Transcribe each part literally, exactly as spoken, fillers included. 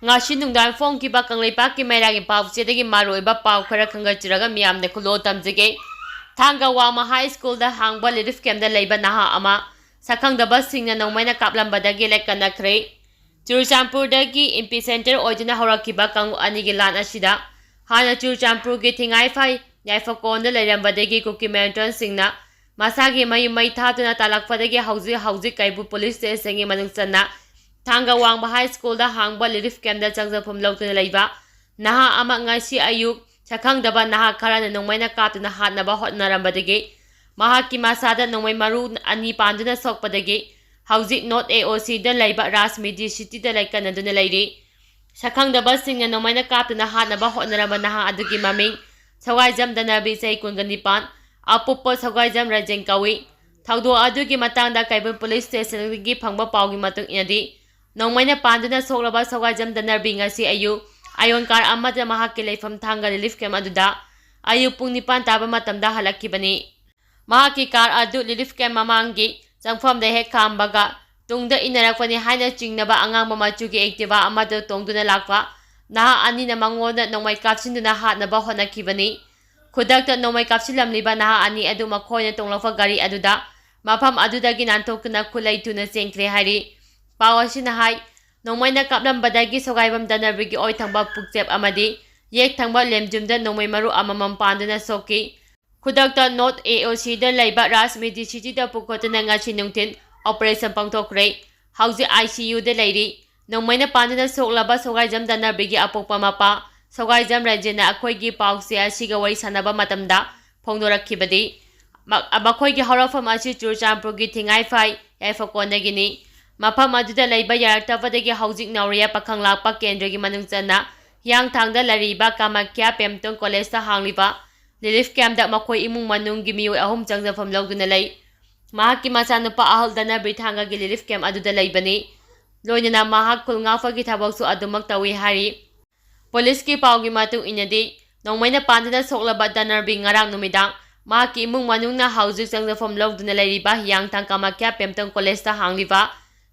ꯉꯁꯤ ꯅꯨꯡꯗꯥꯡ ꯐꯣꯡꯈꯤꯕ ꯀꯪꯂꯩꯄꯥꯛꯀꯤ ꯃꯩꯔꯥꯒꯤ ꯄꯥꯎꯆꯦꯗꯒꯤ ꯃꯔꯨꯑꯣꯏꯕ ꯄꯥꯎ ꯈꯔ ꯈꯟꯒꯠꯆꯔꯒ ꯃꯤꯌꯥꯝꯗ ꯈꯨꯂꯣ ꯇꯝꯖꯒꯦ꯫ ꯊꯥꯡꯒ ꯋꯥꯡꯃ ꯍꯥꯏ ꯁ꯭ꯀꯨꯜꯗ ꯍꯥꯡꯕ ꯔꯤꯂꯤꯐ ꯀꯦꯝꯞꯇ ꯂꯩꯕ ꯅꯍꯥ ꯑꯃ ꯁꯛꯈꯪꯗꯕꯁꯤꯡꯅ ꯅꯣꯡꯃꯩꯅ ꯀꯥꯞꯂꯝꯕꯗꯒꯤ ꯂꯦꯛꯀꯠꯅꯈ꯭ꯔꯦ꯫ ꯆꯨꯔꯆꯥꯟꯄꯨꯔꯗꯒꯤ ꯏꯄꯤ ꯁꯦꯟꯇꯔ ꯑꯣꯏꯗꯨꯅ ꯍꯧꯔꯛꯈꯤꯕ ꯀꯥꯡꯂꯨꯞ ꯑꯅꯤꯒꯤ ꯂꯥꯟ ꯑꯁꯤꯗ ꯍꯥꯟꯅ ꯆꯨꯔꯆꯥꯟꯄꯨꯔꯒꯤ ꯊꯤꯡꯉꯥꯏꯐꯥꯏ ꯌꯥꯏꯐꯀꯣꯟꯗ ꯂꯩꯔꯝꯕꯗꯒꯤ ꯀꯨꯀꯤ ꯃꯤꯂꯤꯇꯦꯟꯠꯁꯤꯡꯅ ꯃꯁꯥꯒꯤ ꯃꯌꯨꯝ ꯃꯩ ꯊꯥꯗꯨꯅ ꯇꯥꯜꯂꯛꯄꯗꯒꯤ ꯍꯧꯖꯤꯛ ꯍꯧꯖꯤꯛ ꯀꯩꯕꯨ ꯄꯨꯂꯤꯁ ꯁ꯭ꯇꯦꯁꯟꯒꯤ ꯃꯅꯨꯡ ꯆꯟꯅ ꯊꯥꯡꯒ ꯋꯥꯡꯃ ꯍꯥꯏ ꯁ꯭ꯀꯨꯜꯗ ꯍꯥꯡꯕ ꯔꯤꯂꯤꯐ ꯀꯦꯝꯞꯇ ꯆꯪꯖꯐꯝ ꯂꯧꯗꯨꯅ ꯂꯩꯕ ꯅꯍꯥ ꯑꯃ ꯉꯁꯤ ꯑꯌꯨꯛ ꯁꯛꯈꯪꯗꯕ ꯅꯍꯥ ꯈꯔꯅ ꯅꯣꯡꯃꯩꯅ ꯀꯥꯞꯇꯨꯅ ꯍꯥꯠꯅꯕ ꯍꯣꯠꯅꯔꯝꯕꯗꯒꯤ ꯃꯍꯥꯛꯀꯤ ꯃꯁꯥꯗ ꯅꯣꯡꯃꯩ ꯃꯔꯨ ꯑꯅꯤ ꯄꯥꯟꯗꯨꯅ ꯁꯣꯛꯄꯗꯒꯤ ꯍꯧꯖꯤꯛ ꯅꯣꯔꯠ ꯑꯦ ꯑꯣ ꯁꯤꯗ ꯂꯩꯕ ꯔꯥꯖꯃꯤꯗꯤ ꯁꯤꯇꯤꯗ ꯂꯩꯀꯠꯅꯗꯨꯅ ꯂꯩꯔꯤ꯫ ꯁꯛꯈꯪꯗꯕꯁꯤꯡꯅ ꯅꯣꯡꯃꯩꯅ ꯀꯥꯞꯇꯨꯅ ꯍꯥꯠꯅꯕ ꯍꯣꯠꯅꯔꯝꯕ ꯅꯍꯥ ꯑꯗꯨꯒꯤ ꯃꯃꯤꯡ ꯁꯋꯥꯏꯖꯝ ꯗꯅꯔꯕꯤ, ꯆꯍꯤ ꯀꯨꯟꯒ ꯅꯤꯄꯥꯟ, ꯑꯄꯣꯛꯄ ꯁꯋꯥꯏꯖꯝ ꯔꯥꯖꯦꯟ ꯀꯧꯏ꯫ ꯊꯧꯗꯣꯛ ꯑꯗꯨꯒꯤ ꯃꯇꯥꯡꯗ ꯀꯩꯕꯨꯜ ꯄꯨꯂꯤꯁ ꯁ꯭ꯇꯦꯁꯟꯗꯒꯤ ꯐꯪꯕ ꯄꯥꯎꯒꯤ ꯃꯇꯨꯡ ꯏꯟꯅꯗꯤ, ꯅꯣꯡꯃꯩꯅ ꯄꯥꯟꯗꯨꯅ ꯁꯣꯛꯂꯕ ꯁꯋꯥꯏꯖꯝ ꯗꯅꯔꯕꯤ ꯉꯁꯤ ꯑꯌꯨꯛ ꯑꯥꯏꯑꯣꯟ ꯀꯥꯔ ꯑꯃꯗ ꯃꯍꯥꯛꯀꯤ ꯂꯩꯐꯝ ꯊꯥꯡꯒ ꯔꯤꯂꯤꯐ ꯀꯦꯝꯞ ꯑꯗꯨꯗ ꯑꯌꯨꯛ ꯄꯨꯡ ꯅꯤꯄꯥꯟ ꯇꯥꯕ ꯃꯇꯝꯗ ꯍꯜꯂꯛꯈꯤꯕꯅꯤ꯫ ꯃꯍꯥꯛꯀꯤ ꯀꯥꯔ ꯑꯗꯨ ꯔꯤꯂꯤꯐ ꯀꯦꯝꯞ ꯃꯃꯥꯡꯒꯤ ꯆꯪꯐꯝꯗ ꯍꯦꯛ ꯈꯥꯝꯕꯒ ꯇꯨꯡꯗ ꯏꯟꯅꯔꯛꯄꯅꯤ ꯍꯥꯏꯅ ꯆꯤꯡꯅꯕ ꯑꯉꯥꯡꯕ ꯃꯆꯨꯒꯤ ꯑꯦꯛꯇꯤꯚꯥ ꯑꯃꯗ ꯇꯣꯡꯗꯨꯅ ꯂꯥꯛꯄ ꯅꯍꯥ ꯑꯅꯤꯅ ꯃꯉꯣꯟꯗ ꯅꯣꯡꯃꯩ ꯀꯥꯞꯁꯤꯟꯗꯨꯅ ꯍꯥꯠꯅꯕ ꯍꯣꯠꯅꯈꯤꯕꯅꯤ꯫ ꯈꯨꯗꯛꯇ ꯅꯣꯡꯃꯩ ꯀꯥꯞꯁꯤꯜꯂꯝꯂꯤꯕ ꯅꯍꯥ ꯑꯅꯤ ꯑꯗꯨ ꯃꯈꯣꯏꯅ ꯇꯣꯡꯂꯛꯄ ꯒꯥꯔꯤ ꯑꯗꯨꯗ ꯃꯐꯝ ꯑꯗꯨꯗꯒꯤ ꯅꯥꯟꯊꯣꯛꯇꯨꯅ ꯈꯨꯠꯂꯩ ꯊꯨꯅ ꯆꯦꯟꯈ꯭ꯔꯦ ꯍꯥꯏꯔꯤ꯫ ꯄꯥꯎ ꯑꯁꯤꯅ ꯍꯥꯏ, ꯅꯣꯡꯃꯩꯅ ꯀꯥꯞꯂꯝꯕꯗꯒꯤ ꯁꯣꯒꯥꯏꯕꯝ ꯗꯅꯔꯕꯤꯒꯤ ꯑꯣꯏ ꯊꯪꯕ ꯄꯨꯛꯆꯦꯞ ꯑꯃꯗꯤ ꯌꯦꯛ ꯊꯪꯕ ꯂꯦꯝꯖꯨꯝꯗ ꯅꯣꯡꯃꯩ ꯃꯔꯨ ꯑꯃꯃꯝ ꯄꯥꯟꯗꯨꯅ ꯁꯣꯛꯈꯤ꯫ ꯈꯨꯗꯛꯇ ꯅꯣꯔꯠ ꯑꯦ ꯑꯣ ꯁꯤꯗ ꯂꯩꯕ ꯔꯥꯖꯃꯤꯗꯤ ꯁꯤꯇꯤꯗ ꯄꯨꯈꯠꯇꯨꯅ ꯉꯁꯤ ꯅꯨꯡꯊꯤꯜ ꯑꯣꯄꯔꯦꯁꯟ ꯄꯥꯡꯊꯣꯛꯈ꯭ꯔꯦ꯫ ꯍꯧꯖꯤꯛ ꯑꯥꯏ ꯁꯤ ꯌꯨꯗ ꯂꯩꯔꯤ꯫ ꯅꯣꯡꯃꯩꯅ ꯄꯥꯟꯗꯨꯅ ꯁꯣꯛꯂꯕ ꯁꯣꯒꯥꯏꯖꯝ ꯗꯅꯔꯕꯤꯒꯤ ꯑꯄꯣꯛꯄ ꯃꯄꯥ ꯁꯣꯒꯥꯏꯖꯝ ꯔꯟꯖꯟꯅ ꯑꯩꯈꯣꯏꯒꯤ ꯄꯥꯎꯆꯦ ꯑꯁꯤꯒ ꯋꯥꯔꯤ ꯁꯥꯟꯅꯕ ꯃꯇꯝꯗ ꯐꯣꯡꯗꯣꯔꯛꯈꯤꯕꯗꯤ, ꯃ-, ꯃꯈꯣꯏꯒꯤ ꯍꯧꯔꯛꯐꯝ ꯑꯁꯤ ꯆꯨꯔꯆꯥꯟꯄꯨꯔꯒꯤ ꯊꯤꯡꯉꯥꯏꯐꯥꯏ ꯌꯥꯏꯐꯀꯣꯟꯗꯒꯤꯅꯤ꯫ ꯃꯐꯝ ꯑꯗꯨꯗ ꯂꯩꯕ ꯌꯥꯔꯛꯇꯕꯗꯒꯤ ꯍꯧꯖꯤꯛ ꯅꯧꯔꯤꯌꯥ ꯄꯥꯈꯪ ꯂꯥꯛꯄ ꯀꯦꯟꯗ꯭ꯔꯒꯤ ꯃꯅꯨꯡ ꯆꯟꯅ ꯍꯤꯌꯥꯡꯊꯥꯡꯗ ꯂꯩꯔꯤꯕ ꯀꯥꯃꯥꯈ꯭ꯌꯥ ꯄꯦꯝꯇꯣꯟ ꯀꯣꯂꯦꯖꯇ ꯍꯥꯡꯂꯤꯕ ꯔꯤꯂꯤꯐ ꯀꯦꯝꯞꯇ ꯃꯈꯣꯏ ꯏꯃꯨꯡ ꯃꯅꯨꯡꯒꯤ ꯃꯤꯑꯣꯏ ꯑꯍꯨꯝ ꯆꯪꯖꯐꯝ ꯂꯧꯗꯨꯅ ꯂꯩ꯫ ꯃꯍꯥꯛꯀꯤ ꯃꯆꯥꯅꯨꯄꯥ ꯑꯍꯜ ꯗꯅꯔꯕꯤ ꯊꯥꯡꯒꯒꯤ ꯔꯤꯂꯤꯐ ꯀꯦꯝꯞ ꯑꯗꯨꯗ ꯂꯩꯕꯅꯤ꯫ ꯂꯣꯏꯅꯅ ꯃꯍꯥꯛ ꯈꯨꯜ ꯉꯥꯛꯄꯒꯤ ꯊꯕꯛꯁꯨ ꯑꯗꯨꯃꯛ ꯇꯧꯏ ꯍꯥꯏꯔꯤ꯫ ꯄꯨꯂꯤꯁꯀꯤ ꯄꯥꯎꯒꯤ ꯃꯇꯨꯡ ꯏꯟꯅꯗꯤ, ꯅꯣꯡꯃꯩꯅ ꯄꯥꯟꯗꯨꯅ ꯁꯣꯛꯂꯕ ꯗꯅꯔꯕꯤ ꯉꯔꯥꯡ ꯅꯨꯃꯤꯗꯥꯡ ꯃꯍꯥꯛꯀꯤ ꯏꯃꯨꯡ ꯃꯅꯨꯡꯅ ꯍꯧꯖꯤꯛ ꯆꯪꯖꯐꯝ ꯂꯧꯗꯨꯅ ꯂꯩꯔꯤꯕ ꯍꯤꯌꯥꯡꯊꯥꯡ ꯀꯥꯃꯥꯈ꯭ꯌꯥ ꯄꯦꯝꯇꯣꯟ ꯀꯣꯂꯦꯖꯇ ꯍꯥꯡꯂꯤꯕ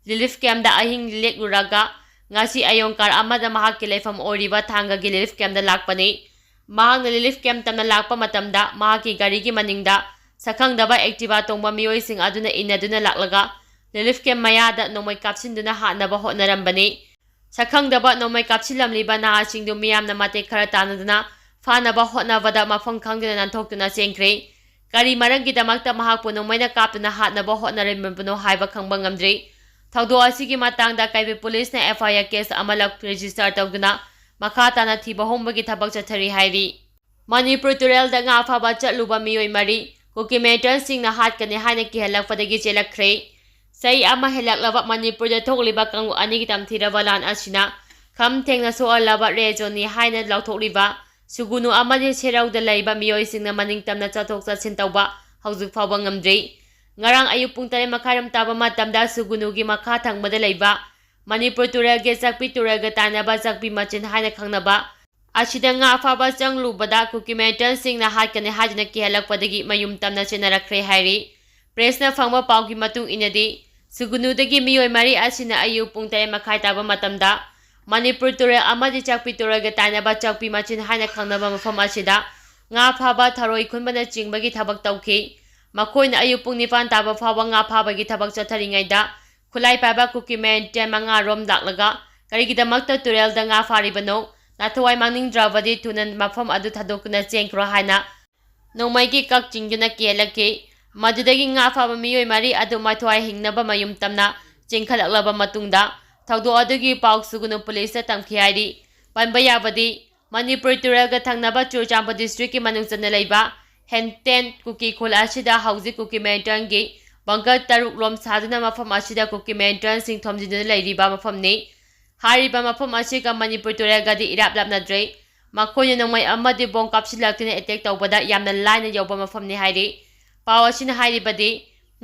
ꯔꯤꯂꯤꯐ ꯀꯦꯝꯞꯇ ꯑꯍꯤꯡ ꯂꯦꯛꯂꯨꯔꯒ ꯉꯁꯤ ꯑꯌꯣꯡ ꯀꯥꯔ ꯑꯃꯗ ꯃꯍꯥꯛꯀꯤ ꯂꯩꯐꯝ ꯑꯣꯏꯔꯤꯕ ꯊꯥꯡꯒꯒꯤ ꯔꯤꯂꯤꯐ ꯀꯦꯝꯞꯇ ꯂꯥꯛꯄꯅꯤ꯫ ꯃꯍꯥꯛꯅ ꯔꯤꯂꯤꯐ ꯀꯦꯝꯞ ꯇꯝꯅ ꯂꯥꯛꯄ ꯃꯇꯝꯗ ꯃꯍꯥꯛꯀꯤ ꯒꯥꯔꯤꯒꯤ ꯃꯅꯤꯡꯗ ꯁꯛꯈꯪꯗꯕ ꯑꯦꯛꯇꯤꯚꯥ ꯇꯣꯡꯕ ꯃꯤꯑꯣꯏꯁꯤꯡ ꯑꯗꯨꯅ ꯏꯟꯅꯗꯨꯅ ꯂꯥꯛꯂꯒ ꯔꯤꯂꯤꯐ ꯀꯦꯝꯞ ꯃꯌꯥꯗ ꯅꯣꯡꯃꯩ ꯀꯥꯞꯁꯤꯟꯗꯨꯅ ꯍꯥꯠꯅꯕ ꯍꯣꯠꯅꯔꯝꯕꯅꯤ꯫ ꯁꯛꯈꯪꯗꯕ ꯅꯣꯡꯃꯩ ꯀꯥꯞꯁꯤꯜꯂꯝꯂꯤꯕ ꯅꯍꯥꯁꯤꯡꯗꯨ ꯃꯤꯌꯥꯝꯅ ꯃꯇꯦꯛ ꯈꯔ ꯇꯥꯟꯅꯗꯨꯅ ꯐꯥꯅꯕ ꯍꯣꯠꯅꯕꯗ ꯃꯐꯝ ꯈꯪꯗꯅ ꯅꯥꯟꯊꯣꯛꯇꯨꯅ ꯆꯦꯟꯈ꯭ꯔꯦ꯫ ꯀꯔꯤ ꯃꯔꯝꯒꯤꯗꯃꯛꯇ ꯃꯍꯥꯛꯄꯨ ꯅꯣꯡꯃꯩꯅ ꯀꯥꯞꯇꯨꯅ ꯍꯥꯠꯅꯕ ꯍꯣꯠꯅꯔꯝꯕꯅꯣ ꯍꯥꯏꯕ ꯈꯪꯕ ꯉꯝꯗ꯭ꯔꯤ꯫ ꯊꯧꯗꯣꯛ ꯑꯁꯤꯒꯤ ꯃꯇꯥꯡꯗ ꯀꯩꯕꯨ ꯄꯨꯂꯤꯁꯅ ꯑꯦꯐ ꯑꯥꯏ ꯑꯥꯔ ꯀꯦꯁ ꯑꯃ ꯂꯧ-, ꯔꯦꯖꯤꯁꯇꯔ ꯇꯧꯗꯨꯅ ꯃꯈꯥ ꯇꯥꯅ ꯊꯤꯕ ꯍꯨꯝꯕꯒꯤ ꯊꯕꯛ ꯆꯠꯊꯔꯤ ꯍꯥꯏꯔꯤ꯫ ꯃꯅꯤꯄꯨꯔ ꯇꯨꯔꯦꯜꯗ ꯉꯥ ꯐꯥꯕ ꯆꯠꯂꯨꯕ ꯃꯤꯑꯣꯏ ꯃꯔꯤ ꯀꯨꯀꯤ ꯃꯤꯂꯤꯇꯦꯟꯠꯁꯤꯡꯅ ꯍꯥꯠꯀꯅꯤ ꯍꯥꯏꯅ ꯀꯤꯍꯜꯂꯛꯄꯗꯒꯤ ꯆꯦꯜꯂꯛꯈ꯭ꯔꯦ꯫ ꯆꯍꯤ ꯑꯃ ꯍꯦꯜꯂꯛꯂꯕ ꯃꯅꯤꯄꯨꯔꯗ ꯊꯣꯛꯂꯤꯕ ꯀꯥꯡꯂꯨꯞ ꯑꯅꯤꯒꯤ ꯇꯝꯊꯤꯔꯕ ꯂꯥꯟ ꯑꯁꯤꯅ ꯈꯝ ꯊꯦꯡꯅ ꯁꯣꯛꯍꯜꯂꯕ ꯔꯦꯖꯣꯅꯤ ꯍꯥꯏꯅ ꯂꯥꯎꯊꯣꯛꯂꯤꯕ ꯁꯨꯒꯨꯅꯨ ꯑꯃꯗꯤ ꯁꯦꯔꯧꯗ ꯂꯩꯕ ꯃꯤꯑꯣꯏꯁꯤꯡꯅ ꯃꯅꯤꯡ ꯇꯝꯅ ꯆꯠꯊꯣꯛ ꯆꯠꯁꯤꯟ ꯇꯧꯕ ꯍꯧꯖꯤꯛ ꯐꯥꯎꯕ ꯉꯝꯗ꯭ꯔꯤ꯫ ꯉꯔꯥꯡ ꯑꯌꯨꯛ ꯄꯨꯡ ꯇꯔꯦꯠ ꯃꯈꯥꯏꯔꯣꯝ ꯇꯥꯕ ꯃꯇꯝꯗ ꯁꯨꯒꯨꯅꯨꯒꯤ ꯃꯈꯥ ꯊꯪꯕꯗ ꯂꯩꯕ ꯃꯅꯤꯄꯨꯔ ꯇꯨꯔꯦꯜꯒꯤ ꯆꯥꯛꯄꯤ ꯇꯨꯔꯦꯜꯒ ꯇꯥꯏꯅꯕ ꯆꯥꯛꯄꯤ ꯃꯆꯤꯟ ꯍꯥꯏꯅ ꯈꯪꯅꯕ ꯑꯁꯤꯗ ꯉꯥ ꯐꯥꯕ ꯆꯪꯂꯨꯕꯗ ꯀꯨꯀꯤ ꯃꯤꯂꯤꯇꯦꯟꯠꯁꯤꯡꯅ ꯍꯥꯠꯀꯅꯤ ꯍꯥꯏꯗꯨꯅ ꯀꯤꯍꯜꯂꯛꯄꯗꯒꯤ ꯃꯌꯨꯝ ꯇꯝꯅ ꯆꯦꯟꯅꯔꯛꯈ꯭ꯔꯦ ꯍꯥꯏꯔꯤ꯫ ꯄ꯭ꯔꯦꯁꯅ ꯐꯪꯕ ꯄꯥꯎꯒꯤ ꯃꯇꯨꯡ ꯏꯟꯅꯗꯤ, ꯁꯨꯒꯨꯅꯨꯗꯒꯤ ꯃꯤꯑꯣꯏ ꯃꯔꯤ ꯑꯁꯤꯅ ꯑꯌꯨꯛ ꯄꯨꯡ ꯇꯔꯦꯠ ꯃꯈꯥꯏ ꯇꯥꯕ ꯃꯇꯝꯗ ꯃꯅꯤꯄꯨꯔ ꯇꯨꯔꯦꯜ ꯑꯃꯗꯤ ꯆꯥꯛꯄꯤ ꯇꯨꯔꯦꯜꯒ ꯇꯥꯏꯅꯕ ꯆꯥꯛꯄꯤ ꯃꯆꯤꯟ ꯍꯥꯏꯅ ꯈꯪꯅꯕ ꯃꯐꯝ ꯑꯁꯤꯗ ꯉꯥ ꯐꯥꯕ, ꯊꯔꯣꯏ ꯈꯨꯟꯕꯅꯆꯤꯡꯕꯒꯤ ꯊꯕꯛ ꯇꯧꯈꯤ꯫ ꯃꯈꯣꯏꯅ ꯑꯌꯨꯛ ꯄꯨꯡ ꯅꯤꯄꯥꯟ ꯇꯥꯕ ꯐꯥꯎꯕ ꯉꯥ ꯐꯥꯕꯒꯤ ꯊꯕꯛ ꯆꯠꯊꯔꯤꯉꯩꯗ ꯈꯨꯠꯂꯥꯏ ꯄꯥꯏꯕ ꯀꯨꯀꯤ ꯃꯤꯂꯤꯇꯦꯟꯠ ꯃꯉꯥ ꯔꯣꯝ ꯂꯥꯛꯂꯒ ꯀꯔꯤꯒꯤꯗꯃꯛꯇ ꯇꯨꯔꯦꯜꯗ ꯉꯥ ꯐꯥꯔꯤꯕꯅꯣ? ꯅꯊꯋꯥꯏ ꯃꯥꯡꯅꯤꯡꯗ꯭ꯔꯕꯗꯤ ꯊꯨꯅ ꯃꯐꯝ ꯑꯗꯨ ꯊꯥꯗꯣꯛꯇꯨꯅ ꯆꯦꯟꯈ꯭ꯔꯣ ꯍꯥꯏꯅ ꯅꯣꯡꯃꯩꯒꯤ ꯀꯛ ꯆꯤꯡꯗꯨꯅ ꯀꯤꯍꯜꯂꯛꯈꯤ꯫ ꯃꯗꯨꯗꯒꯤ ꯉꯥ ꯐꯥꯕ ꯃꯤꯑꯣꯏ ꯃꯔꯤ ꯑꯗꯨ ꯃꯊ꯭ꯋꯥꯏ ꯍꯤꯡꯅꯕ ꯃꯌꯨꯝ ꯇꯝꯅ ꯆꯦꯟꯈꯠꯂꯛꯂꯕ ꯃꯇꯨꯡꯗ ꯊꯧꯗꯣꯛ ꯑꯗꯨꯒꯤ ꯄꯥꯎ ꯁꯨꯒꯨꯅꯨ ꯄꯨꯂꯤꯁꯇ ꯇꯝꯈꯤ ꯍꯥꯏꯔꯤ꯫ ꯄꯟꯕ ꯌꯥꯕꯗꯤ, ꯃꯅꯤꯄꯨꯔ ꯇꯨꯔꯦꯜꯒ ꯊꯪꯅꯕ ꯆꯨꯔꯆꯥꯟꯄꯨꯔ ꯗꯤꯁꯇ꯭ꯔꯤꯛꯀꯤ ꯃꯅꯨꯡ ꯆꯟꯅ ꯂꯩꯕ ꯍꯦꯟꯇꯦꯟ ꯀꯨꯀꯤ ꯈꯨꯜ ꯑꯁꯤꯗ ꯍꯧꯖꯤꯛ ꯀꯨꯀꯤ ꯃꯤꯂꯤꯇꯦꯟꯠꯒꯤ ꯕꯪꯀꯔ ꯇꯔꯨꯛ ꯔꯣꯝ ꯁꯥꯗꯨꯅ ꯃꯐꯝ ꯑꯁꯤꯗ ꯀꯨꯀꯤ ꯃꯤꯂꯤꯇꯦꯟꯠꯁꯤꯡ ꯊꯣꯝꯖꯤꯟꯗꯨꯅ ꯂꯩꯔꯤꯕ ꯃꯐꯝꯅꯤ꯫ ꯍꯥꯏꯔꯤꯕ ꯃꯐꯝ ꯑꯁꯤꯒ ꯃꯅꯤꯄꯨꯔ ꯇꯨꯔꯦꯜꯒꯗꯤ ꯏꯔꯥꯞ ꯂꯥꯞꯅꯗ꯭ꯔꯦ꯫ ꯃꯈꯣꯏꯅ ꯅꯣꯡꯃꯩ ꯑꯃꯗꯤ ꯕꯣꯝ ꯀꯥꯞꯁꯤꯜꯂꯛꯇꯨꯅ ꯑꯦꯇꯦꯛ ꯇꯧꯕꯗ ꯌꯥꯝꯅ ꯂꯥꯏꯅ ꯌꯧꯕ ꯃꯐꯝꯅꯤ ꯍꯥꯏꯔꯤ꯫ ꯄꯥꯎ ꯑꯁꯤꯅ ꯍꯥꯏꯔꯤꯕꯗꯤ,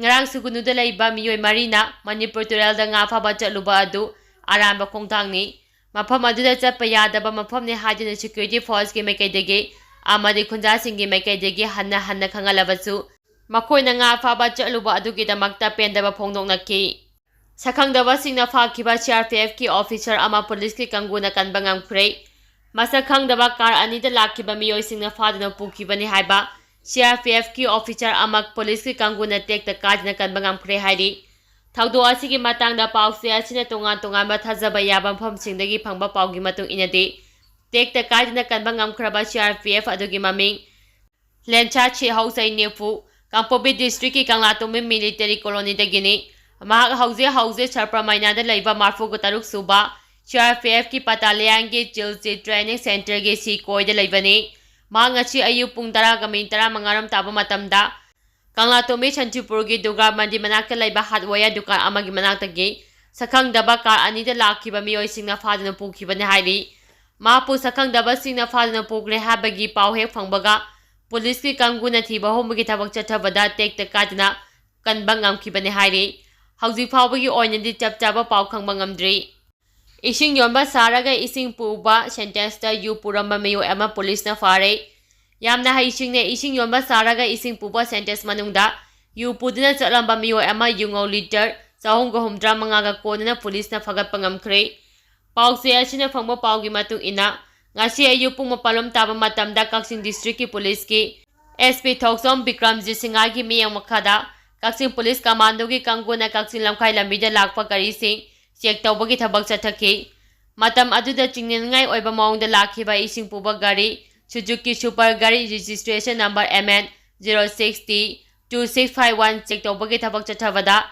ꯉꯔꯥꯡ ꯁꯨꯒꯨꯅꯨꯗ ꯂꯩꯕ ꯃꯤꯑꯣꯏ ꯃꯔꯤꯅ ꯃꯅꯤꯄꯨꯔ ꯇꯨꯔꯦꯜꯗ ꯉꯥ ꯐꯥꯕ ꯆꯠꯂꯨꯕ ꯑꯗꯨ ꯑꯔꯥꯟꯕ ꯈꯣꯡꯊꯥꯡꯅꯤ꯫ ꯃꯐꯝ ꯑꯗꯨꯗ ꯆꯠꯄ ꯌꯥꯗꯕ ꯃꯐꯝꯅꯤ ꯍꯥꯏꯗꯨꯅ ꯁꯦꯀ꯭ꯌꯨꯔꯤꯇꯤ ꯐꯣꯔꯁꯀꯤ ꯃꯥꯏꯀꯩꯗꯒꯤ ꯑꯃꯗꯤ ꯈꯨꯟꯖꯥꯁꯤꯡꯒꯤ ꯃꯥꯏꯀꯩꯗꯒꯤ ꯍꯟꯅ ꯍꯟꯅ ꯈꯪꯍꯜꯂꯕꯁꯨ, ꯃꯈꯣꯏꯅ ꯉꯥ ꯐꯥꯕ ꯆꯠꯂꯨꯕ ꯑꯗꯨꯒꯤꯗꯃꯛꯇ ꯄꯦꯟꯗꯕ ꯐꯣꯡꯗꯣꯛꯅꯈꯤ꯫ ꯁꯛꯈꯪꯗꯕꯁꯤꯡꯅ ꯐꯥꯈꯤꯕ C R P F ꯀꯤ officer ꯑꯃ ꯄꯨꯂꯤꯁꯀꯤ ꯀꯥꯡꯕꯨꯅ ꯀꯟꯕ ꯉꯝꯈ꯭ꯔꯦ꯫ ꯃꯁꯛ ꯈꯪꯗꯕ car ꯑꯅꯤꯗ ꯂꯥꯛꯈꯤꯕ ꯃꯤꯑꯣꯏꯁꯤꯡꯅ ꯐꯥꯗꯨꯅ ꯄꯨꯈꯤꯕꯅꯤ ꯍꯥꯏꯕ C R P F ꯀꯤ officer ꯑꯃ ꯄꯨꯂꯤꯁꯀꯤ ꯀꯥꯡꯕꯨꯅ ꯇꯦꯛꯇ ꯀꯥꯏꯗꯅ ꯀꯟꯕ ꯉꯝꯈ꯭ꯔꯦ ꯍꯥꯏꯔꯤ꯫ ꯊꯧꯗꯣꯛ ꯑꯁꯤꯒꯤ ꯃꯇꯥꯡꯗ ꯄꯥꯎꯆꯦ ꯑꯁꯤꯅ ꯇꯣꯉꯥꯟ ꯇꯣꯉꯥꯟꯕ ꯊꯥꯖꯕ ꯌꯥꯕ ꯃꯐꯝꯁꯤꯡꯗꯒꯤ ꯐꯪꯕ ꯄꯥꯎꯒꯤ ꯃꯇꯨꯡ ꯏꯟꯅꯗꯤ, ꯇꯦꯛꯇ ꯀꯥꯏꯗꯅ ꯀꯟꯕ ꯉꯝꯈ꯭ꯔꯕ C R P F ꯑꯗꯨꯒꯤ ꯃꯃꯤꯡ ꯂꯦꯟꯁꯥ ꯁꯤꯍꯧꯁꯩ ꯅꯦꯐꯨ, ꯀꯥꯡꯄꯣꯛꯄꯤ district ꯀꯤ ꯀꯪꯂꯥꯇꯣꯡꯕꯤ military colony ꯗꯒꯤꯅꯤ꯫ ꯃꯍꯥꯛ ꯍꯧꯖꯤꯛ ꯍꯧꯖꯤꯛ ꯁꯔꯄ꯭ꯔꯃꯥꯏꯅꯥꯗ ꯂꯩꯕ ꯃꯔꯤꯐꯨ ꯇꯔꯨꯛ ꯁꯨꯕ C R P F ꯀꯤ battalion ꯒꯤ ꯆꯤꯜꯆꯤ training center ꯒꯤ ꯁꯤꯀꯣꯏꯗ ꯂꯩꯕꯅꯤ꯫ ꯃꯍꯥꯛ ꯉꯁꯤ ꯑꯌꯨꯛ ꯄꯨꯡ ꯇꯔꯥꯒ minute ꯇꯔꯥꯃꯉꯥ ꯔꯣꯝ ꯇꯥꯕ ꯃꯇꯝꯗ ꯀꯪꯂꯥꯇꯣꯡꯕꯤ ꯁꯟꯇꯤꯄꯨꯔꯒꯤ ꯗꯨꯔꯒꯥ ꯃꯟꯗꯤꯔ ꯃꯅꯥꯛꯇ ꯂꯩꯕ hardware ꯗꯨꯀꯥꯟ ꯑꯃꯒꯤ ꯃꯅꯥꯛꯇꯒꯤ ꯁꯛꯈꯪꯗꯕ car ꯑꯅꯤꯗ ꯂꯥꯛꯈꯤꯕ ꯃꯤꯑꯣꯏꯁꯤꯡꯅ ꯐꯥꯗꯨꯅ ꯄꯨꯈꯤꯕꯅꯤ ꯍꯥꯏꯔꯤ꯫ ꯃꯍꯥꯛꯄꯨ ꯁꯛꯈꯪꯗꯕꯁꯤꯡꯅ ꯐꯥꯗꯨꯅ ꯄꯨꯈ꯭ꯔꯦ ꯍꯥꯏꯕꯒꯤ ꯄꯥꯎ ꯍꯦꯛ ꯐꯪꯕꯒ ꯄꯨꯂꯤꯁꯀꯤ ꯀꯥꯡꯕꯨꯅ ꯊꯤꯕ ꯍꯨꯝꯕꯒꯤ ꯊꯕꯛ ꯆꯠꯊꯕꯗ ꯇꯦꯛꯇ ꯀꯥꯏꯗꯅ ꯀꯟꯕ ꯉꯝꯈꯤꯕꯅꯤ ꯍꯥꯏꯔꯤ꯫ ꯍꯧꯖꯤꯛ ꯐꯥꯎꯕꯒꯤ ꯑꯣꯏꯅꯗꯤ ꯆꯞ ꯆꯥꯕ ꯄꯥꯎ ꯈꯪꯕ ꯉꯝꯗ꯭ꯔꯤ꯫ ꯏꯁꯤꯡ ꯌꯣꯟꯕ ꯁꯥꯔꯒ ꯏꯁꯤꯡ ꯄꯨꯕ Sintex ꯇ ꯌꯨ ꯄꯨꯔꯝꯕ ꯃꯤꯑꯣꯏ ꯑꯃ ꯄꯨꯂꯤꯁꯅ ꯐꯥꯔꯦ꯫ ꯌꯥꯝꯅ ꯍꯩꯁꯤꯡꯅ ꯏꯁꯤꯡ ꯌꯣꯟꯕ ꯁꯥꯔꯒ ꯏꯁꯤꯡ ꯄꯨꯕ Sintex ꯃꯅꯨꯡꯗ ꯌꯨ ꯄꯨꯗꯨꯅ ꯆꯠꯂꯝꯕ ꯃꯤꯑꯣꯏ ꯑꯃ ꯌꯨꯉꯧ litre ꯆꯍꯨꯝꯒ ꯍꯨꯝꯗ꯭ꯔꯥ ꯃꯉꯥꯒ ꯀꯣꯟꯅꯅ ꯄꯨꯂꯤꯁꯅ ꯐꯥꯒꯠꯄ ꯉꯝꯈ꯭ꯔꯦ꯫ ꯄꯥꯎꯆꯦ ꯑꯁꯤꯅ ꯐꯪꯕ ꯄꯥꯎꯒꯤ ꯃꯇꯨꯡ ꯏꯟꯅ, ꯉꯁꯤ ꯑꯌꯨꯛ ꯄꯨꯡ ꯃꯥꯄꯜ ꯔꯣꯝ ꯇꯥꯕ ꯃꯇꯝꯗ ꯀꯛꯆꯤꯡ district ꯀꯤ ꯄꯨꯂꯤꯁꯀꯤ S P ꯊꯣꯛꯆꯣꯝ ꯕꯤꯀ꯭ꯔꯝꯖꯤꯠ ꯁꯤꯡꯍꯒꯤ ꯃꯤꯠꯌꯦꯡ ꯃꯈꯥꯗ ꯀꯛꯆꯤꯡ ꯄꯨꯂꯤꯁ commando ꯒꯤ ꯀꯥꯡꯕꯨꯅ ꯀꯛꯆꯤꯡ ꯂꯝꯈꯥꯏ ꯂꯝꯕꯤꯗ ꯂꯥꯛꯄ ꯒꯥꯔꯤꯁꯤꯡ check ꯇꯧꯕꯒꯤ ꯊꯕꯛ ꯆꯠꯊꯈꯤ꯫ ꯃꯇꯝ ꯑꯗꯨꯗ ꯆꯤꯡꯅꯅꯤꯡꯉꯥꯏ ꯑꯣꯏꯕ ꯃꯑꯣꯡꯗ ꯂꯥꯛꯈꯤꯕ ꯏꯁꯤꯡ ꯄꯨꯕ ꯒꯥꯔꯤ Suzuki Super ꯒꯥꯔꯤ registration number M N zero six T two six five one check ꯇꯧꯕꯒꯤ ꯊꯕꯛ ꯆꯠꯊꯕꯗ,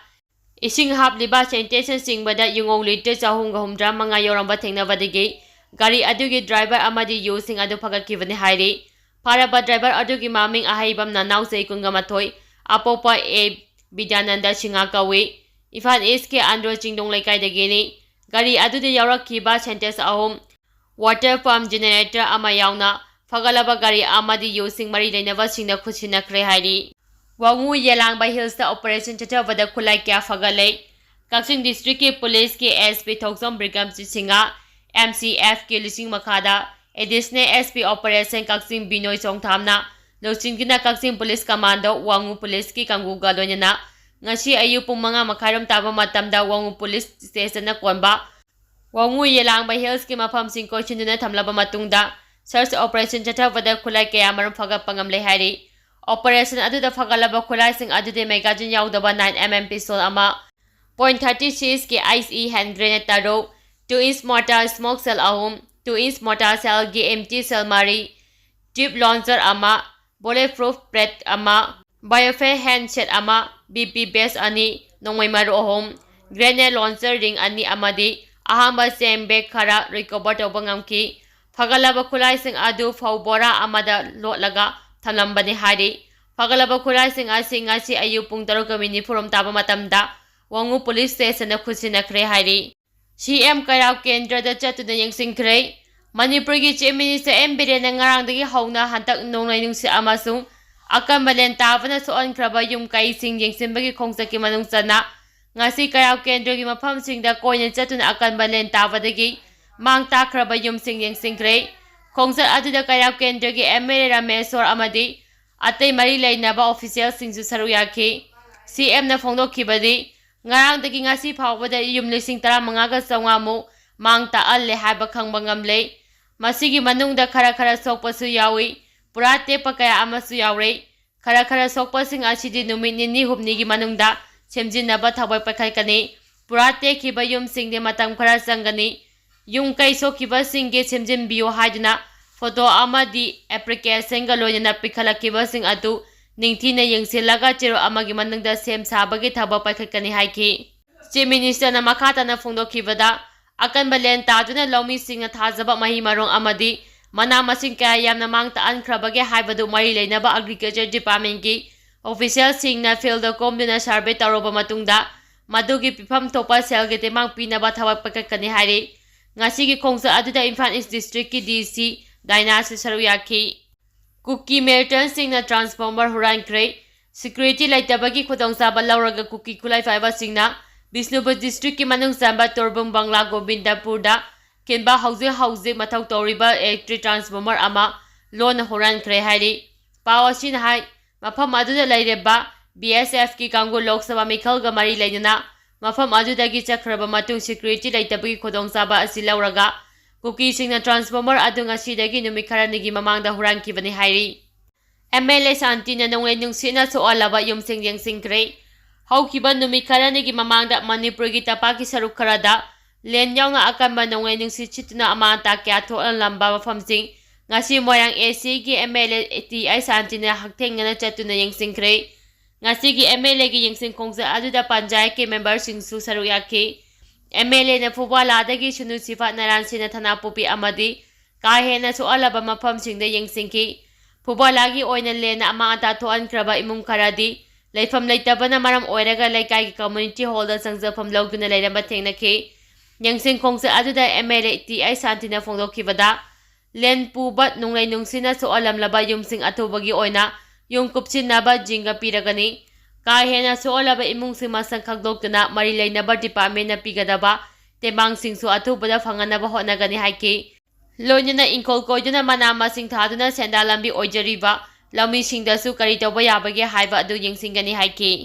ꯏꯁꯤꯡ ꯍꯥꯞꯂꯤꯕ Sintex ꯅꯆꯤꯡꯕꯗ ꯌꯨꯉꯧ litre ꯆꯍꯨꯝꯒ ꯍꯨꯝꯗ꯭ꯔꯥ ꯃꯉꯥ ꯌꯧꯔꯝꯕ ꯊꯦꯡꯅꯕꯗꯒꯤ ꯒꯥꯔꯤ ꯑꯗꯨꯒꯤ driver ꯑꯃꯗꯤ ꯌꯨꯁꯤꯡ ꯑꯗꯨ ꯐꯒꯠꯈꯤꯕꯅꯤ ꯍꯥꯏꯔꯤ꯫ ꯐꯥꯔꯕ driver ꯑꯗꯨꯒꯤ ꯃꯃꯤꯡ ꯑꯍꯩꯕꯝ ꯅꯅꯥꯎ ꯆꯍꯤ ꯀꯨꯟꯒ ꯃꯥꯊꯣꯏ, ꯑꯄꯣꯛꯄ A ꯕꯤꯗ꯭ꯌꯥꯅꯟꯗ ꯁꯤꯡꯍ ꯀꯧꯏ꯫ ꯏꯝꯐꯥꯜ East ꯀꯤ ꯑꯟꯗ꯭ꯔꯣ ꯆꯤꯡꯗꯣꯡ ꯂꯩꯀꯥꯏꯗꯒꯤꯅꯤ꯫ ꯒꯥꯔꯤ ꯑꯗꯨꯗ ꯌꯥꯎꯔꯛꯈꯤꯕ Sintex ꯑꯍꯨꯝ, water pump generator ꯑꯃ ꯌꯥꯎꯅ ꯐꯒꯠꯂꯕ ꯒꯥꯔꯤ ꯑꯃꯗꯤ ꯌꯨꯁꯤꯡ ꯃꯔꯤ ꯂꯩꯅꯕꯁꯤꯡꯅ ꯈꯨꯠ ꯁꯤꯟꯅꯈ꯭ꯔꯦ ꯍꯥꯏꯔꯤ꯫ ꯋꯥꯉꯨ ꯌꯦꯂꯥꯡꯕ hills ꯇ operation ꯆꯠꯊꯕꯗ ꯈꯨꯠꯂꯥꯏ ꯀꯌꯥ ꯐꯒꯠꯂꯦ꯫ ꯀꯛꯆꯤꯡ district ꯀꯤ ꯄꯨꯂꯤꯁꯀꯤ S P ꯊꯣꯛꯆꯣꯝ Bikramjit Singh, M C F ꯀꯤ ꯂꯨꯆꯤꯡ ꯃꯈꯥꯗ Additional S P Operation ꯀꯛꯆꯤꯡ ꯕꯤꯅꯣꯏ ꯆꯣꯡꯊꯥꯝꯅ ꯂꯨꯆꯤꯡꯗꯨꯅ ꯀꯛꯆꯤꯡ ꯄꯨꯂꯤꯁ commando, ꯋꯥꯉꯨ ꯄꯨꯂꯤꯁꯀꯤ ꯀꯥꯡꯕꯨꯒ ꯂꯣꯏꯅꯅ ꯉꯁꯤ ꯑꯌꯨꯛ ꯄꯨꯡ ꯃꯉꯥ ꯃꯈꯥꯏꯔꯣꯝ ꯇꯥꯕ ꯃꯇꯝꯗ ꯋꯥꯉꯨ ꯄꯨꯂꯤꯁ ꯁ꯭ꯇꯦꯁꯟꯅ ꯀꯣꯟꯕ ꯋꯥꯉꯨ ꯌꯦꯂꯥꯡꯕ ꯍꯤꯜꯁꯀꯤ ꯃꯐꯝꯁꯤꯡ ꯀꯣꯏꯁꯤꯟꯗꯨꯅ ꯊꯝꯂꯕ ꯃꯇꯨꯡꯗ search operation ꯆꯠꯊꯕꯗ ꯈꯨꯠꯂꯥꯏ ꯀꯌꯥ ꯃꯔꯨꯝ ꯐꯒꯠꯄ ꯉꯝꯂꯦ ꯍꯥꯏꯔꯤ꯫ Operation ꯑꯗꯨꯗ ꯐꯒꯠꯂꯕ ꯈꯨꯠꯂꯥꯏꯁꯤꯡ ꯑꯗꯨꯗꯤ magazine ꯌꯥꯎꯗꯕ nine M M pistol ꯑꯃ, point thirty six ꯀꯤ ICE hand grenade ꯇꯔꯨꯛ, two inch mortar smoke shell ꯑꯍꯨꯝ, two inch mortar shellꯒꯤ empty shell ꯃꯔꯤ, tube launcher ꯑꯃ, bulletproof plate ꯑꯃ, biophase handset ꯑꯃ, BP vest ꯑꯅꯤ, ꯅꯣꯡꯃꯩ ꯃꯔꯨ ꯑꯍꯨꯝ, grenade launcher ring ꯑꯅꯤ ꯑꯃꯗꯤ ꯑꯍꯥꯟꯕ ꯆꯦꯡ bag ꯈꯔ recover ꯇꯧꯕ ꯉꯝꯈꯤ꯫ ꯐꯒꯠꯂꯕ ꯈꯨꯠꯂꯥꯏꯁꯤꯡ ꯑꯗꯨ ꯐꯧ ꯕꯣꯔꯥ ꯑꯃꯗ ꯂꯣꯠꯂꯒ ꯊꯝꯂꯝꯕꯅꯤ ꯍꯥꯏꯔꯤ꯫ ꯐꯒꯠꯂꯕ ꯈꯨꯠꯂꯥꯏꯁꯤꯡ ꯑꯁꯤ ꯉꯁꯤ ꯑꯌꯨꯛ ꯄꯨꯡ ꯇꯔꯨꯛꯀ ꯃꯤꯅꯤꯠ ꯅꯤꯐꯨꯔꯣꯝ ꯇꯥꯕ ꯃꯇꯝꯗ ꯋꯥꯉꯨ ꯄꯨꯂꯤꯁ ꯁ꯭ꯇꯦꯁꯟꯗ ꯈꯨꯠꯁꯤꯟꯅꯈ꯭ꯔꯦ ꯍꯥꯏꯔꯤ꯫ CM ꯀꯩꯔꯥꯎ ꯀꯦꯟꯗ꯭ꯔꯗ ꯆꯠꯇꯨꯅ ꯌꯦꯡꯁꯤꯟꯈ꯭ꯔꯦ꯫ ꯃꯅꯤꯄꯨꯔꯒꯤ Chief Minister ꯑꯦꯟ ꯕꯤꯔꯦꯟꯅ ꯉꯔꯥꯡꯗꯒꯤ ꯍꯧꯅ ꯍꯟꯗꯛ ꯅꯣꯡꯂꯩ ꯅꯨꯡꯁꯤꯠ ꯑꯃꯁꯨꯡ ꯑꯀꯟꯕ ꯂꯦꯟ ꯇꯥꯕꯅ ꯁꯣꯛꯍꯟꯈ꯭ꯔꯕ ꯌꯨꯝ ꯀꯩꯁꯤꯡ ꯌꯦꯡꯁꯤꯟꯕꯒꯤ ꯈꯣꯡꯆꯠꯀꯤ ꯃꯅꯨꯡ ꯆꯟꯅ ꯉꯁꯤ ꯀꯩꯔꯥꯎ ꯀꯦꯟꯗ꯭ꯔꯒꯤ ꯃꯐꯝꯁꯤꯡꯗ ꯀꯣꯏꯅ ꯆꯠꯇꯨꯅ ꯑꯀꯟꯕ ꯂꯦꯟ ꯇꯥꯕꯗꯒꯤ ꯃꯥꯡ ꯇꯥꯛꯈ꯭ꯔꯕ ꯌꯨꯝꯁꯤꯡ ꯌꯦꯡꯁꯤꯟꯈ꯭ꯔꯦ꯫ ꯈꯣꯡꯆꯠ ꯑꯗꯨꯗ ꯀꯩꯔꯥꯎ ꯀꯦꯟꯗ꯭ꯔꯒꯤ MLA ꯔꯥꯃꯦꯁꯣꯔ ꯑꯃꯗꯤ ꯑꯇꯩ ꯃꯔꯤ ꯂꯩꯅꯕ officialꯁꯤꯡꯁꯨ ꯁꯔꯨꯛ ꯌꯥꯈꯤ꯫ CMꯅ ꯐꯣꯡꯗꯣꯛꯈꯤꯕꯗꯤ, ꯉꯔꯥꯡꯗꯒꯤ ꯉꯁꯤ ꯐꯥꯎꯕꯗ ꯌꯨꯝ ꯂꯤꯁꯤꯡ ꯇꯔꯥꯃꯉꯥꯒ ꯆꯥꯝꯃꯉꯥꯃꯨꯛ ꯃꯥꯡ ꯇꯥꯛꯍꯜꯂꯦ ꯍꯥꯏꯕ ꯈꯪꯕ ꯉꯝꯂꯦ꯫ ꯃꯁꯤꯒꯤ ꯃꯅꯨꯡꯗ ꯈꯔ ꯈꯔ ꯁꯣꯛꯄꯁꯨ ꯌꯥꯎꯏ, ꯄꯨꯔꯥ ꯇꯦꯛꯄ ꯀꯌꯥ ꯑꯃꯁꯨ ꯌꯥꯎꯔꯦ꯫ ꯈꯔ ꯈꯔ ꯁꯣꯛꯄꯁꯤꯡ ꯑꯁꯤꯗꯤ ꯅꯨꯃꯤꯠ ꯅꯤꯅꯤ ꯍꯨꯝꯅꯤꯒꯤ ꯃꯅꯨꯡꯗ ꯁꯦꯝꯖꯤꯟꯅꯕ ꯊꯕꯛ ꯄꯥꯏꯈꯠꯀꯅꯤ꯫ ꯄꯨꯔꯥ ꯇꯦꯛꯈꯤꯕ ꯌꯨꯝꯁꯤꯡꯗꯤ ꯃꯇꯝ ꯈꯔ ꯆꯪꯒꯅꯤ꯫ ꯌꯨꯝ ꯀꯩ ꯁꯣꯛꯈꯤꯕꯁꯤꯡꯒꯤ ꯁꯦꯝꯖꯤꯟꯕꯤꯌꯨ ꯍꯥꯏꯗꯨꯅ photo ꯑꯃꯗꯤ applicationꯒ ꯂꯣꯏꯅꯅ ꯄꯤꯈꯠꯂꯛꯈꯤꯕꯁꯤꯡ ꯑꯗꯨ ꯅꯤꯡꯊꯤꯅ ꯌꯦꯡꯁꯤꯜꯂꯒ ꯆꯦꯔꯣꯜ ꯑꯃꯒꯤ ꯃꯅꯨꯡꯗ ꯁꯦꯝ ꯁꯥꯕꯒꯤ ꯊꯕꯛ ꯄꯥꯏꯈꯠꯀꯅꯤ ꯍꯥꯏꯈꯤ꯫ Chief Ministerꯅ ꯃꯈꯥ ꯇꯥꯅ ꯐꯣꯡꯗꯣꯛꯈꯤꯕꯗ, ꯑꯀꯟꯕ ꯂꯦꯟ ꯇꯥꯗꯨꯅ ꯂꯧꯃꯤꯁꯤꯡꯅ ꯊꯥꯖꯕ ꯃꯍꯩ ꯃꯔꯣꯡ ꯑꯃꯗꯤ ꯃꯅꯥ ꯃꯁꯤꯡ ꯀꯌꯥ ꯌꯥꯝꯅ ꯃꯥꯡ ꯇꯥꯛꯍꯟꯈ꯭ꯔꯕꯒꯦ ꯍꯥꯏꯕꯗꯨ ꯃꯔꯤ ꯂꯩꯅꯕ Agriculture Departmentꯀꯤ officialꯁꯤꯡꯅ fieldꯗ ꯀꯨꯝꯗꯨꯅ survey ꯇꯧꯔꯕ ꯃꯇꯨꯡꯗ ꯃꯗꯨꯒꯤ ꯄꯤꯐꯝ ꯊꯣꯛꯄ ꯁꯦꯜꯒꯤ ꯇꯦꯡꯕꯥꯡ ꯄꯤꯅꯕ ꯊꯕꯛ ꯄꯥꯏꯈꯠꯀꯅꯤ ꯍꯥꯏꯔꯤ꯫ ꯉꯁꯤꯒꯤ ꯈꯣꯡꯆꯠ ꯑꯗꯨꯗ ꯏꯝꯐꯥꯜ East Districtꯀꯤ DC ꯗꯥꯏꯅꯥꯁꯨ ꯁꯔꯨꯛ ꯌꯥꯈꯤ꯫ ꯀꯨꯀꯤ militantꯁꯤꯡꯅ transformer ꯍꯨꯔꯥꯟꯈ꯭ꯔꯦ꯫ Security ꯂꯩꯇꯕꯒꯤ ꯈꯨꯗꯣꯡꯆꯥꯕ ꯂꯧꯔꯒ ꯀꯨꯀꯤ ꯈꯨꯠꯂꯥꯏ ꯄꯥꯏꯕꯁꯤꯡꯅ ꯕꯤꯁꯅꯨꯄꯨꯔ districtꯀꯤ ꯃꯅꯨꯡ ꯆꯟꯕ ꯇꯣꯔꯕꯨꯡ ꯕꯪꯂꯥ ꯒꯣꯕꯤꯟꯗꯄꯨꯔꯗ ꯈꯤꯟꯕ ꯍꯧꯖꯤꯛ ꯍꯧꯖꯤꯛ ꯃꯊꯧ ꯇꯧꯔꯤꯕ electric transformer ꯑꯃ ꯂꯣꯟꯅ ꯍꯨꯔꯥꯟꯈ꯭ꯔꯦ ꯍꯥꯏꯔꯤ꯫ ꯄꯥꯎ ꯑꯁꯤꯅ ꯍꯥꯏ, ꯃꯐꯝ ꯑꯗꯨꯗ ꯂꯩꯔꯤꯕ B S F ꯀꯤ ꯀꯥꯡꯕꯨ ꯂꯣꯛ ꯁꯚꯥ ꯃꯤꯈꯜꯒ ꯃꯔꯤ ꯂꯩꯅꯅ ꯃꯐꯝ ꯑꯗꯨꯗꯒꯤ ꯆꯠꯈ꯭ꯔꯕ ꯃꯇꯨꯡ security ꯂꯩꯇꯕꯒꯤ ꯈꯨꯗꯣꯡꯆꯥꯕ ꯑꯁꯤ ꯂꯧꯔꯒ ꯀꯨꯀꯤꯁꯤꯡꯅ transformer ꯑꯗꯨ ꯉꯁꯤꯗꯒꯤ ꯅꯨꯃꯤꯠ ꯈꯔꯅꯤꯒꯤ ꯃꯃꯥꯡꯗ ꯍꯨꯔꯥꯟꯈꯤꯕꯅꯤ ꯍꯥꯏꯔꯤ꯫ M L A ꯁꯥꯟꯇꯤꯅ ꯅꯣꯡꯂꯩ ꯅꯨꯡꯁꯤꯠꯅ ꯁꯣꯛꯍꯜꯂꯕ ꯌꯨꯝꯁꯤꯡ ꯌꯦꯡꯁꯤꯟꯈ꯭ꯔꯦ꯫ ꯍꯧꯈꯤꯕ ꯅꯨꯃꯤꯠ ꯈꯔꯅꯤꯒꯤ ꯃꯃꯥꯡꯗ ꯃꯅꯤꯄꯨꯔꯒꯤ ꯇꯝꯄꯥꯛꯀꯤ ꯁꯔꯨꯛ ꯈꯔꯗ ꯂꯦꯟ ꯌꯥꯎꯅ ꯑꯀꯟꯕ ꯅꯣꯡꯂꯩ ꯅꯨꯡꯁꯤꯠ ꯁꯤꯠꯇꯨꯅ ꯑꯃꯥꯡ ꯑꯇꯥ ꯀꯌꯥ ꯊꯣꯛꯍꯜꯂꯝꯕ ꯃꯐꯝꯁꯤꯡ ꯉꯁꯤ ꯃꯣꯏꯔꯥꯡ A C ꯒꯤ M L A T I ꯁꯥꯟꯇꯤꯅ ꯍꯛꯊꯦꯡꯅꯅ ꯆꯠꯇꯨꯅ ꯌꯦꯡꯁꯤꯟꯈ꯭ꯔꯦ꯫ ꯉꯁꯤꯒꯤ M L A ꯒꯤ ꯌꯦꯡꯁꯤꯟ ꯈꯣꯡꯆꯠ ꯑꯗꯨꯗ ꯄꯟꯆꯥꯌꯠꯀꯤ member ꯁꯤꯡꯁꯨ ꯁꯔꯨꯛ ꯌꯥꯈꯤ꯫ M L A ꯅ ꯐꯨꯕꯥꯂꯥꯗꯒꯤ ꯁꯨꯅꯨ ꯁꯤꯐꯥꯠ ꯅꯥꯔꯥꯟ ꯁꯦꯅꯥ ꯊꯅꯥꯄꯣꯛꯄꯤ ꯑꯃꯗꯤ ꯀꯥ ꯍꯦꯟꯅ ꯁꯣꯛꯍꯜꯂꯕ ꯃꯐꯝꯁꯤꯡꯗ ꯌꯦꯡꯁꯤꯟꯈꯤ꯫ ꯐꯨꯕꯥꯂꯥꯒꯤ ꯑꯣꯏꯅ ꯂꯦꯟꯅ ꯑꯃꯥꯡ ꯑꯇꯥ ꯊꯣꯛꯍꯟꯈ꯭ꯔꯕ ꯏꯃꯨꯡ ꯈꯔꯗꯤ ꯂꯩꯐꯝ ꯂꯩꯇꯕꯅ ꯃꯔꯝ ꯑꯣꯏꯔꯒ ꯂꯩꯀꯥꯏꯒꯤ community hall ꯗ ꯆꯪꯖꯐꯝ ꯂꯧꯗꯨꯅ ꯂꯩꯔꯝꯕ ꯊꯦꯡꯅꯈꯤ꯫ ꯌꯦꯡꯁꯤꯟ ꯈꯣꯡꯆꯠ ꯑꯗꯨꯗ M L A T I ꯁꯥꯟꯇꯤꯅ ꯐꯣꯡꯗꯣꯛꯈꯤꯕꯗ, ꯂꯦꯟ ꯄꯨꯕ ꯅꯣꯡꯂꯩ ꯅꯨꯡꯁꯤꯠꯅ ꯁꯣꯛꯍꯜꯂꯝꯂꯕ ꯌꯨꯝꯁꯤꯡ ꯑꯊꯨꯕꯒꯤ ꯑꯣꯏꯅ ꯌꯨꯝ ꯀꯨꯞꯁꯤꯟꯅꯕ ꯖꯤꯡꯒ ꯄꯤꯔꯒꯅꯤ꯫ ꯀꯥ ꯍꯦꯟꯅ ꯁꯣꯛꯍꯜꯂꯕ ꯏꯃꯨꯡꯁꯤꯡ ꯃꯁꯛ ꯈꯪꯗꯣꯛꯇꯨꯅ ꯃꯔꯤ ꯂꯩꯅꯕ department ꯅ ꯄꯤꯒꯗꯕ ꯇꯦꯡꯕꯥꯡꯁꯤꯡꯁꯨ ꯑꯊꯨꯕꯗ ꯐꯪꯍꯟꯅꯕ ꯍꯣꯠꯅꯒꯅꯤ ꯍꯥꯏꯈꯤ꯫ ꯂꯣꯏꯅꯅ ꯏꯪꯈꯣꯜ ꯀꯣꯏꯗꯨꯅ ꯃꯅꯥ ꯃꯁꯤꯡ ꯊꯥꯗꯨꯅ ꯁꯦꯟꯗꯥꯟ ꯂꯝꯕꯤ ꯑꯣꯏꯖꯔꯤꯕ ꯂꯧꯃꯤꯁꯤꯡꯗꯁꯨ ꯀꯔꯤ ꯇꯧꯕ ꯌꯥꯕꯒꯦ ꯍꯥꯏꯕ ꯑꯗꯨ ꯌꯦꯡꯁꯤꯟꯒꯅꯤ ꯍꯥꯏꯈꯤ꯫